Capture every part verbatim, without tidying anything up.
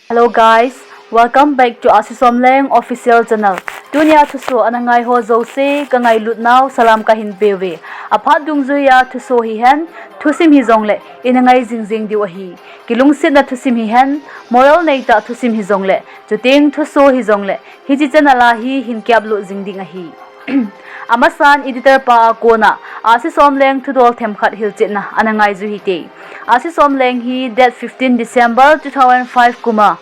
Hello guys, welcome back to Ahsi Somleng official channel. Tunia thuso ana ngai ho jouse ka ngailut nau salam kahin peuve. Aphat dungjuia thuso hihen, thusim hijongle ina ngai jingjing diu ahi. Kilungsetna thusim hihen, moral neitah thusim hijongle, chuteng thuso hijongle, hiche channel a hi hin ki upload jing ding ahi. Amasan editor pa a kona Ahsi Somleng thudol themkhat hilchetna ana ngaiju hite. Ahsi Somleng hi date fifteen December two thousand five kuma,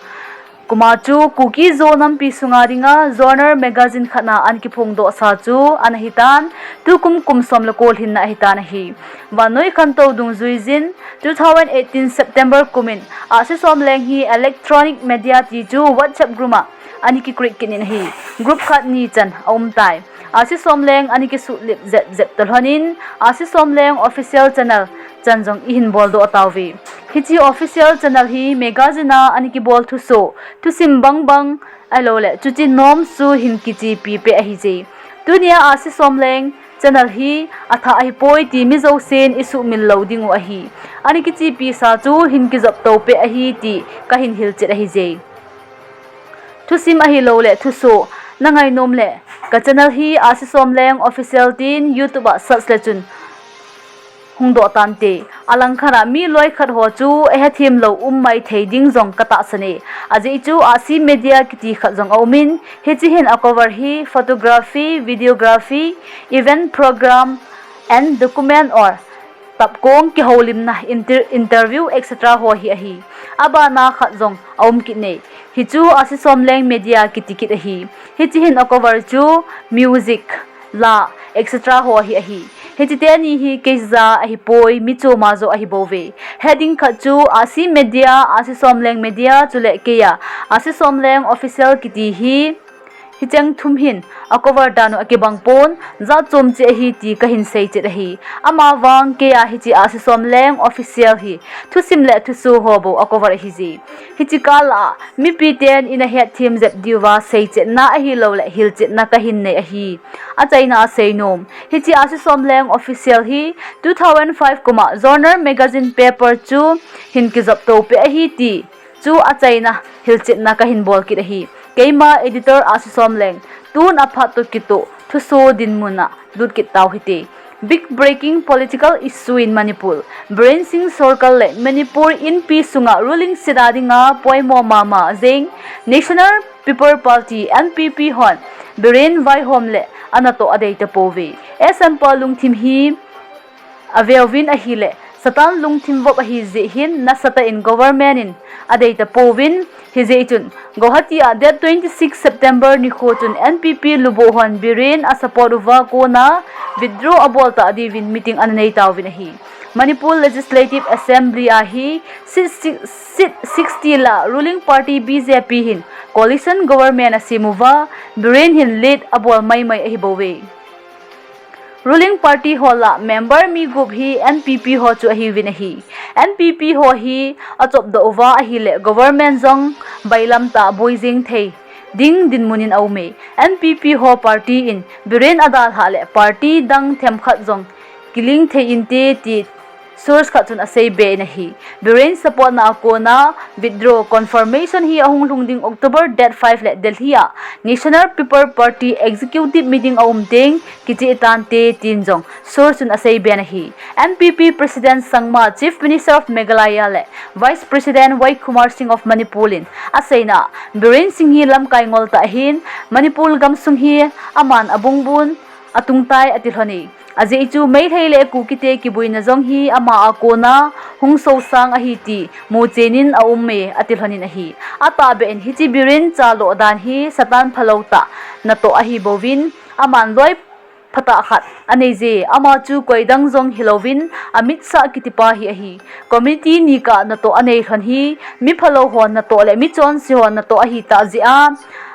kuma chu Kuki Zo nampi sunga dinga genre magazine khatna ana kiphongdohsa chu ana hitan, tukum kum som le ko lhinna ahitan ahi. Vannoi khantou dungjuijin two thousand eighteen September kumin Ahsi Somleng hi electronic media ti chu WhatsApp group a ana ki create kit in ahi. Group khat ni chan aumtai. Ahsi Somleng ana kisuhlip jep jep talhonin, Ahsi Somleng official channel chan jong ihin boldoh tauve. Hiche official channel hi magazine a ana kibol thuso, thusim bangbang, ahiloule chuche norm chu hin kichepi peh ahije. Tunia Ahsi Somleng channel hi athah ahipoi ti mi jousen isuhmil lou dingu ahi. Ana kichepisa chu hin kijoptou peh ahi ti kahin hilchet ahije. Thusim ahiloule thuso na ngainom le, ka channel hi Ahsi Somleng official tin YouTube a search le chun hungdoh tante. Alangkhat a mi loikhat ho chu ahethem lou um maithei ding jong katahsan e. Ajeh chu Ahsi Media kiti khat jong aumin, hiche hin a cover hi photography, videography, event program and document or tapkong kihoulimna, inter-, interview, et cetera ho hi ahi. Abana khat jong aum kit e. Hichu Ahsi Somleng Media kiti kit ahi. Hiche hin a cover chu music, la, et cetera ho hi ahi. Hiche teni hi keija ahipoi, mi choma joh ahibouve. Heading khat chu Ahsi Media, Ahsi Somleng Media, chule keia Ahsi Somleng official kiti hi, hicheng thum hin a cover dan u akibang pon, jat chom cheh ahi ti kahin seichet ahi. Amavang keia hiche Ahsi Somleng official hi thusim le thuso ho bou a cover ahije. Hiche kah a mipi ten ina hetthem jep diuva seichetna ahiloule hilchetna kahin nei ahi. Achaina a seinom, hiche Ahsi Somleng official hi two thousand five kuma genre magazine paper chu hin kijoptou peh ahi ti chu achaina hilchetna kahin bol kit ahi. Keima editor Ahsi Somleng, tun aphat toh kitoh thuso dinmun a lut kit tau hite. Big breaking political issue in Manipur. Biren Singh sorkar le Manipur Inpi sunga ruling seat a dinga poimo mama jeng National People Party, N P P hon Biren vaihom le anatoh adeitapouve. Sampa lungthim hi aveuvin ahile, Satan lungthim vop ahijeh hin nasatah in government in adeitapouvin, hijeh chun Guwahati a date twenty six September nikho chun N P P lubuh hon Biren asupport uva kona withdraw abol tah diuvin meeting ana neitauvin ahi. Manipur Legislative Assembly a hi seat sixty la ruling party B J P hin coalition government asem uva, Biren hin lead abol maimai ahibouve. Ruling party ho lah member mi gup hi N P P ho chu ahiuvin ahi. N P P ho hi achopdoh uva ahile government jong bailam tah boi jeng thei ding dinmun in aume. N P P ho party in Biren adalhah le party dang themkhat jong kiling thei inte ti source khat chun aseibe in ahi. Biren support na a kona withdraw confirmation hi ahung lhung ding October date five le Delhi a National People Party executive meeting aum teng kicheh tante tin jong source chun aseibe in ahi. N P P President Sangma, Chief Minister of Meghalaya le Vice President Y Kumar Singh of Manipur in aseina, Biren Singh hi lamkai ngol tah ahin, Manipur gamsung hi aman abungbun atungtai ati lhone. Ajeh chu Meitei le Kukite kiboina jong hi ama a kona hung sosang ahi ti muchen in aume ati lhonin ahi. Atahbeh in hiche Biren chaloh dan hi Satan phalou tah natoh ahibouvin, aman loi phatah khat aneije, ama chu koidang jong hilouvin amitsah kitipa hi ahi. Community nikah natoh anei lhon hi miphalou ho natoh le michonse ho natoh ahitah jeh a,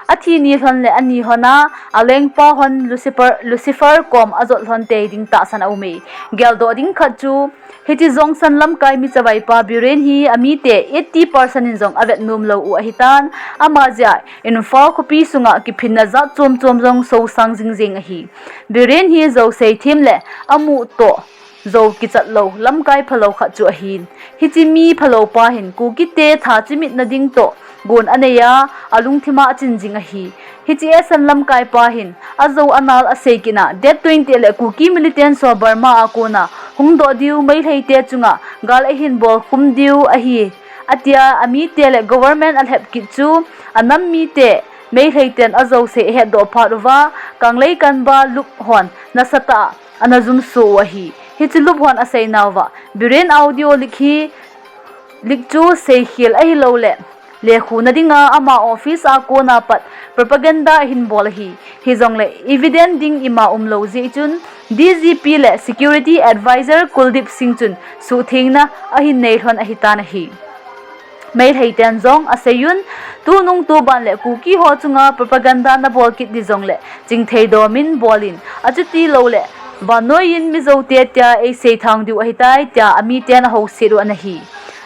athi ni lhon le ani lhon a, alengpa hon Lucifer, Lucifer kom ajot lhon tei ding tahsan aume. Geldoh ding khat chu, hiche Jongsan lamkai michavaipa Biren hi amite eighty percent in jong avetnom lou u ahitan, ama jeh a Imphal khopi sunga kiphinna jat chom chom jong sosang jingjing ahi. Biren hi jouse them le amutoh jou kichat lou, lamkai phalou khat chu ahin. Hiche mi phalou pa hin Kuki te tha chimitna ding toh gon anei a, alungthim a achin jing ahi. Hiche Esan lamkai pa hin ajou anal asei kit na, date twenty le Kuki militants ho Burma a kona hung doh diu, Meitei te chunga gal ahin bol khum diu ahi, atia, amite le government alhep kit chu anam mite Meitei ten ajou sei ahet doh phat uva, Kanglei Kanba lup hon nasatah a ana jumso u ahi. Hiche lup hon asei nauva, Biren audio leak hi, leak chu seikhel ahilouleh lekhu na dinga ama office a kona pat propaganda ahin bol ahi. Hijongle evidence ding ima umlou jeh chun D G P le Security Advisor Kuldeep Singh chun suhthengna ahin nei lhon ahitan ahi. Meitei ten jong asei un, tunung tuban le Kuki ho chunga propaganda nabol kit di jongle chingthei domin bol in, achuti louleh vannoi in Mizo te tia eisei thang diu ahitai, tia amiten ahouset u ana hi.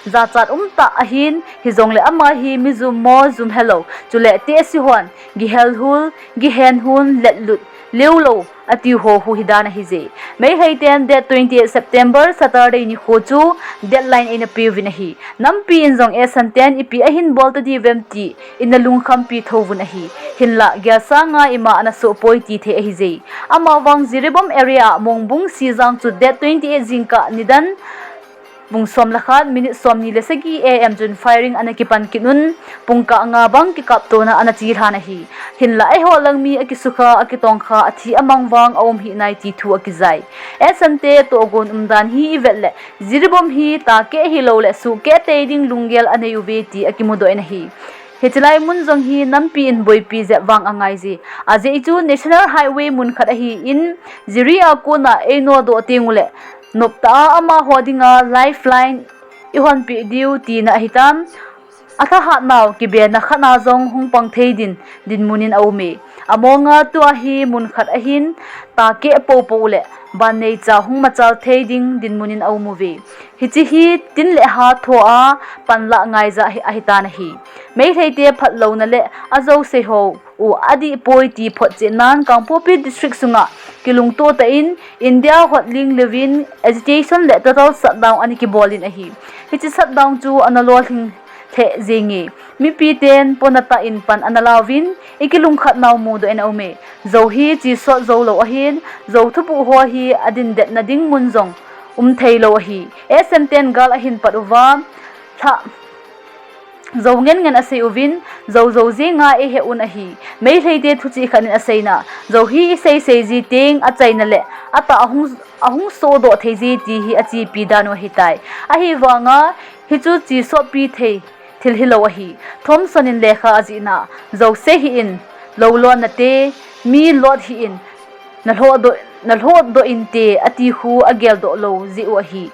Jachat umtah ahin, hijongle ama hi mi jummo jum helou, chule tehse hon gihel hul, gihen hun, letlut, leulou atiu ho huhi dan ahije. Meitei ten date twenty-eight September, Saturday nikho chu deadline eina peuvin ahi. Nampi in jong Esan ten ipi ahin bol tadiuvem ti in ana lungkhampi thouvun ahi. Hinlah gelsanga ima ana sohpoi ti thei ahije. Amavang Jiribam area a Mongbung Sijang chu date twenty-eight jingkah nidan pung som le khat minute somni le sagi A M chun firing ana kipan kit un, pungkah nga bang kikaptona ana chelhan ahi. Hinlah eiho lang mi akisukha, akitongkha, athi amang vang aum hih nai ti thu akijai. Esan te tohgon umdan hi ivet le, Jiribam hi tahkeh hilouleh suhkeh tei ding lunggel anei uve ti akimudoh in ahi. Hiche lai mun jong hi nampi in boipi jep vang angaije. Ajeh chu National Highway mun khat ahin, Jiri a kona einodoh teng uleh noptah a amaho dinga lifeline ihonpeh diu tina ahitan. Athahat nau kibena khat a jong hung pang thei din dinmun in aume. Amonga tua hi mun khat ahin, tahkeh poupou uleh ban neicha hung machal thei ding dinmun in aum uve. Hiche hi tin le ha thoa panlah ngaija ahi, ahitan ahi. Meitei te phatlouna le ajou sei ho u adihpoi ti photchetnan Kangpokpi District sunga kilungto tah in India hotling louvin agitation le total shutdown ana kibol in ahi. Hiche shutdown chu ana lolhing lheh jenge. Mipi ten pona tah in pan ana lauvin, ikilungkhat nau mudoh in aume. Jou hi chesot joulou ahin, jou thubuh ho hi adindetna ding mun jong umtheilou ahi. Esan ten gal ahin pat uva, lha jou ngen ngen asei uvin, jou jou jenga eihe un ahi. Meitei te thuchih khat in aseina, jou hi isei sei ji teng achaina le atah ahung, ahung sohdoh thei ji ti hi achepi dan u ahitai. Ahivanga hichu chesotpi thei thil hilou ahi. Thomson in lekha ajihna, jou sei hih in, lou lonna te, mi lot hih in, nalhohdoh, nalhohdoh inte ati khu ageldoh lou jeh u ahi.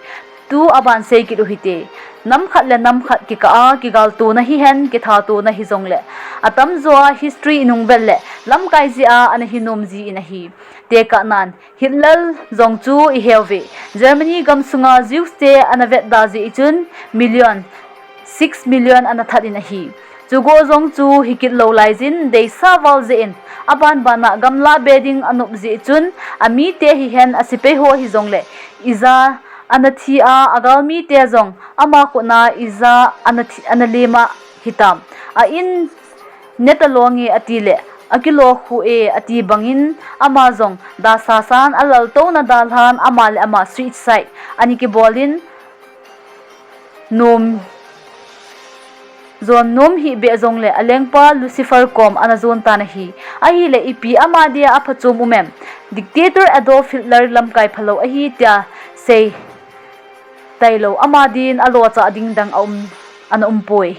Tu aban sei kit u hite. Nam khat le nam khat kikah a kigaltona hihen, kithatona hijongle, atamjo a history inung vet le lamkai jeh a ana hinom ji in ahi. Tekahnan, Hitler jong chu iheuve. Germany gamsunga Jews te ana vetda jeh chun million, six million ana that in ahi. Chugo jong chu hikit lou laijin deisah val jeh in abanbana gamlah be ding anop jeh chun amite hihen asepai ho hijongle ija ana thi a, agalmite jong ama khutna ija ana thi, ana lem a hitam. A in netalonge atile akilokhu e ati bangin ama jong dasasan alaltouna dalhan ama le ama suicide ana kibolin nom, jon nom hih beh jongle alengpa Lucifer kom ana jon tan ahi. Ahile ipi ama dia aphachom um em? Dictator Adolf Hitler lamkai phalou ahi tia sei tailou ama din alochah ding dang aum, ana umpoi.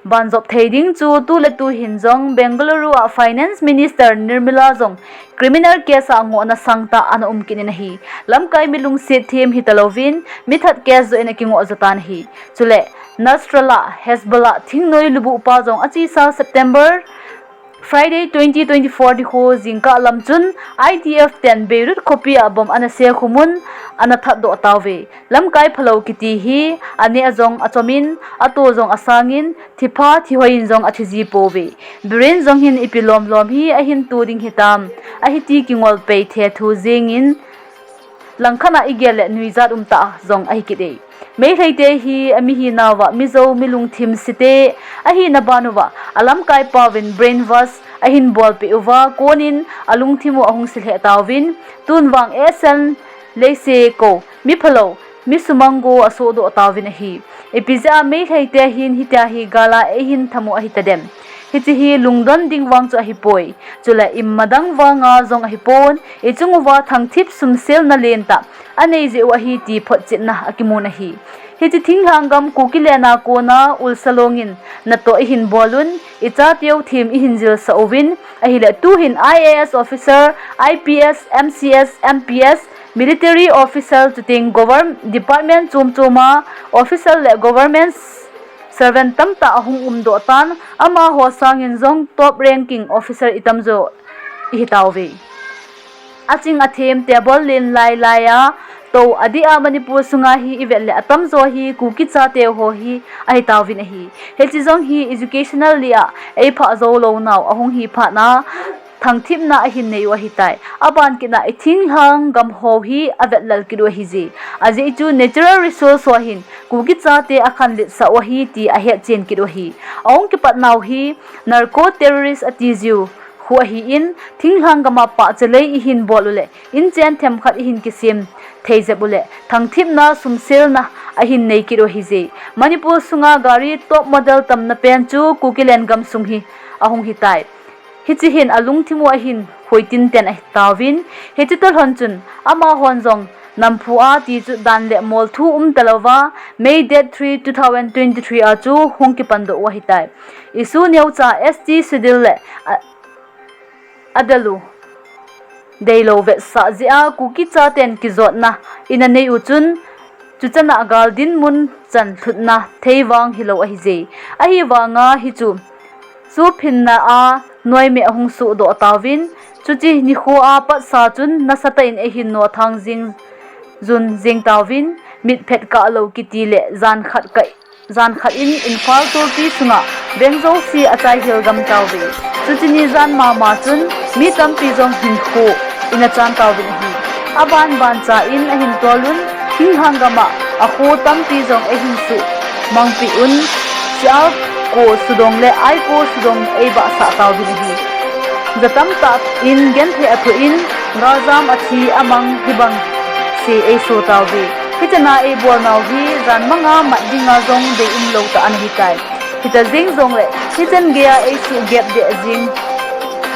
Banjop thei ding chu tuletu hin jong Bengaluru a Finance Minister Nirmala jong criminal case a ngohna sangtah ana um kit in ahi. Lamkai mi lungset them hitalouvin mithat case joh in akingoh jotan ahi. Chule Nasrallah, Hezbollah thingnoi lubuhpa jong achesa September, Friday twenty twenty-four nikho jingkah lam chun I D F ten Beirut khopi a bomb ana sekhum un ana thatdoh tauve. Lamkai phalou kiti hi aneh jong achomin, ato jong asangin, thipha thihoi in jong athiji pouve. Biren jong hin ipi lomlom hi ahin to ding hitam, ahiti kingolpei thethu jengin, langkhat a igel le nuijat umtah jong ahi kit e. Meitei te hi amihinauva Mizo milungthim sete ahina banuva alamkai pauvin brainwash ahin bolpeh uva konin alungthim u ahung silheh tauvin, tun vang A S L leise kou, miphalou, misumang go asohdoh tauvin ahi. Ipi jeh a Meitei te hin hitia hi gal a eihin tham u ahitadem? Hiche hi lungdon ding vang chu ahipoi. Chule imadang vanga jong ahipon, ichung uva thangthip sumselna lentah anei jeh u ahi ti photchetna akimun ahi. Hiche thinglhang gam Kukiland a kona ulsa longin natoh ihin bol un, ichateu them ihin jilsah uvin, ahile tuhin I A S officer, I P S, M C S, M P S, military officer chuteng government department chom choma officer le government servant tamtah ahung umdoh tan, amaho sangin jong top ranking officer itamjo ihitauve. Aching athem table len lai lai a tou adih a Manipur sunga hi ivet le atamjo hi Kuki chateu ho hi ahitauvin ahi. Hiche jong hi educationally a eiphah jou lounau ahung hi phatna thangthipna ahin nei u ahitai. Aban kitna ithinglhang gam ho hi avetlal kit u ahije. Ajeh chu natural resource ho hin Kuki chate akhanletsah u ahi ti ahetchen kit u ahi. Ahung kipatnau hi narco terrorist atijiu khu ahin, thinglhang gama pahchelei ihin bol u le inchen themkhat ihin kisem thei jep u le thangthipna sumselna ahin nei kit u ahije. Manipur sunga gari top model tamna pen chu Kukiland gamsung hi ahung hitai. Hiche hin alungthim u ahin hoitinten ahitauvin, hiche toh lhon chun amahon jong namphu a ti chu dan le mol thu umtalouva, May date three, two thousand twenty-three a chu hung kipandoh u ahitai. Issue neocha S T schedule le a, adel u deilou vetsah jeh a Kuki chaten kijotna ina nei u chun, chuchan a gal dinmun chan lhutna thei vang hilou ahije. Ahivanga hichu suphinna a noimeh ahung sohdoh tauvin, chuche nikho a patsa chun nasatah in eihin nothang jing jun jeng tauvin, mitphet kahlou kiti le jankhat kai jankhat in Imphal tulpi sunga veng jouse achaihil gam tauve. Chuche ni jan mama chun mi tampi jong hinkho ina chan tauvin ahi. Aban bancha in ahin tolun, thinglhang gama akho tampi jong eihin suhmangpeh un, Sialkot sudong le Aiko sudong eibahsah tauvin ahi. Jatamtah in genthei athoh in, galjam athi amang hibang se eiso tauve. Hichana eibolnau hi jan manga mat dinga jong deium lou tah anahitai. Hitia jeng jongle hichan geiya eisuhgep deh jeng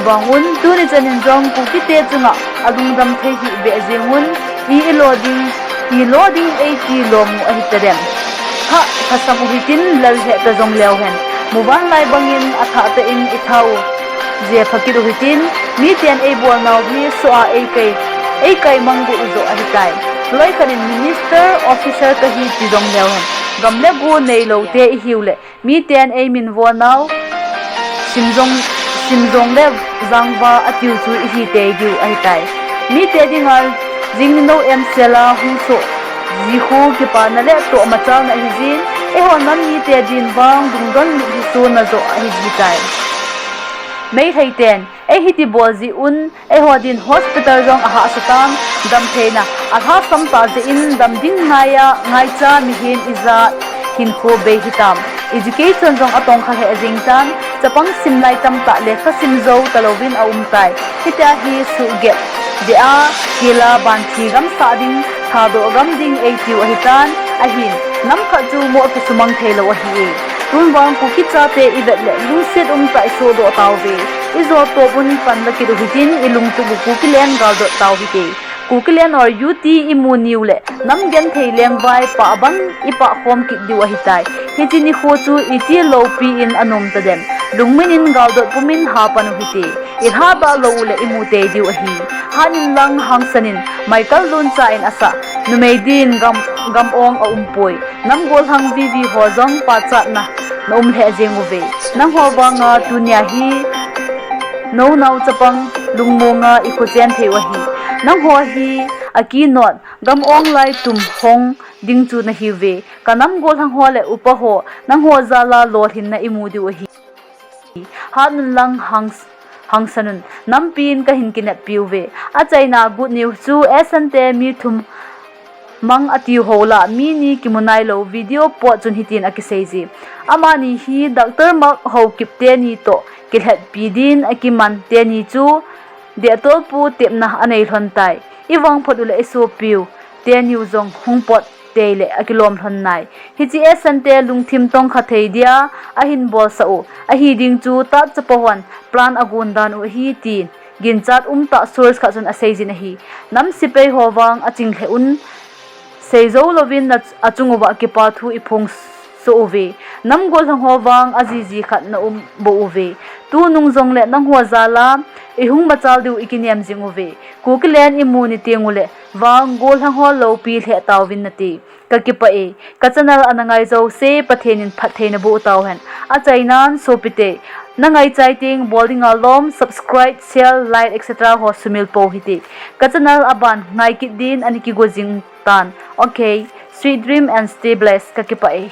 vangun, tuni chanin jong Kukite chunga alungdam thei hih beh jengun, i ilo ding, ilo ding eiti lomu ahitadem? Thah, thasam u hitin lal heta jong leuhen, muvanlai bangin athah tah in itha u jepha kit u hitin, miten eibolnau hi soh a eikai, eikai mang got u joh ahitai. Loikhat in minister, officer kahi ti jong leuhen, gam le go neiloute ihiu le, miten eiminvo nau, sim jong, sim jongle jangva atiu chu ihi tei diu ahitai. Mite dinga jing ninou emsela hung soh ji khu kipana le tohmachalna ahijin, eiho nam mite din vang lungdon mit hisona joh ahijitai. Meiteiten ei hiti bol jeh un, eiho din hospital jong ahahsa tan, damtheina alhasam tah jeh in dam ding ngaiya ngaicha mihem ijat hinkho bei hitam. Education jong atongkha lheh jeng tan, chapang simlai tamtah lekha sim jou talouvin aumtai. Hitia hi suhgep deh a, kila banthi gamsah ding, thadoh gam ding eitiu ahitan, ahin nam khat chu moh kisumang theilou ahi e. Tun vang Kuki chate ivet le lungset umtah isohdoh tauve. Ijo tobun panla kit u hitin, ilungtup u Kukiland galdot tau hite. Kukiland or U T imu niu le nam genthei lengvai pahbang ipahkhom kit diu ahitai. Hiche nikho chu iti loupi in anom tadem? Lungmin in galdot pumin hapan u hite. Ilhadah lou u le imu tei diu ahi. Hatnin lang hangsan in, Michael Luncha in asah numei din gam, gam ong aumpoi. Nam gollhang vivi ho jong pachatna naum lheh jeng uve. Nangho vanga tunia hi nounao chapang lungmonga ikhochen thei u ahi. Nangho hi akinot gam ong lai tum hong ding chu nahiuve. Kanam gollhang ho le upa ho nangho jala lolhinna imu diu ahi. Hatnin lang hang, hangsan un, nampi in kahin kineppiuve. Achaina good news chu Esan te mi thum mang atiu ho lah mi ni kimu nailou video pot chun hitin akiseije. Amani hi Doctor Mark Haokip teni toh kilhetpi din akiman teni chu Dettol pu tepna anei lhon tai. Ivangphat uleh isopiu teniu jong hung pot teileh akilom lhon nai. Hiche Esan te lungthim tongkha thei dia ahin bolsah u ahi ding chu Tat chapa hon plan agon dan u ahi tin ginchat umtah source khat chun aseijin ahi. Nam sepai ho vang aching lheh un, seijou louvin achung uva kipa thu iphong soh uve. Nam gollhang ho vang ajiji khat naum bou uve. Tunung jongleh nangho jal a ihung machal diu ikinem jing uve. Kuki len imu ni tenguleh vang gollhang ho loupi lheh tauvin nate. Kakipah e, ka channel ana ngai jouse Pathen in phatthei naboh tauhen. Achainan sopite, nangaichai teng bol dinga lom, subscribe, share, like, et cetera ho sumil pou hite. Ka channel aban ngai kit din ana kigo jing tan. Okay, sweet dream and stay blessed. Kakipah e.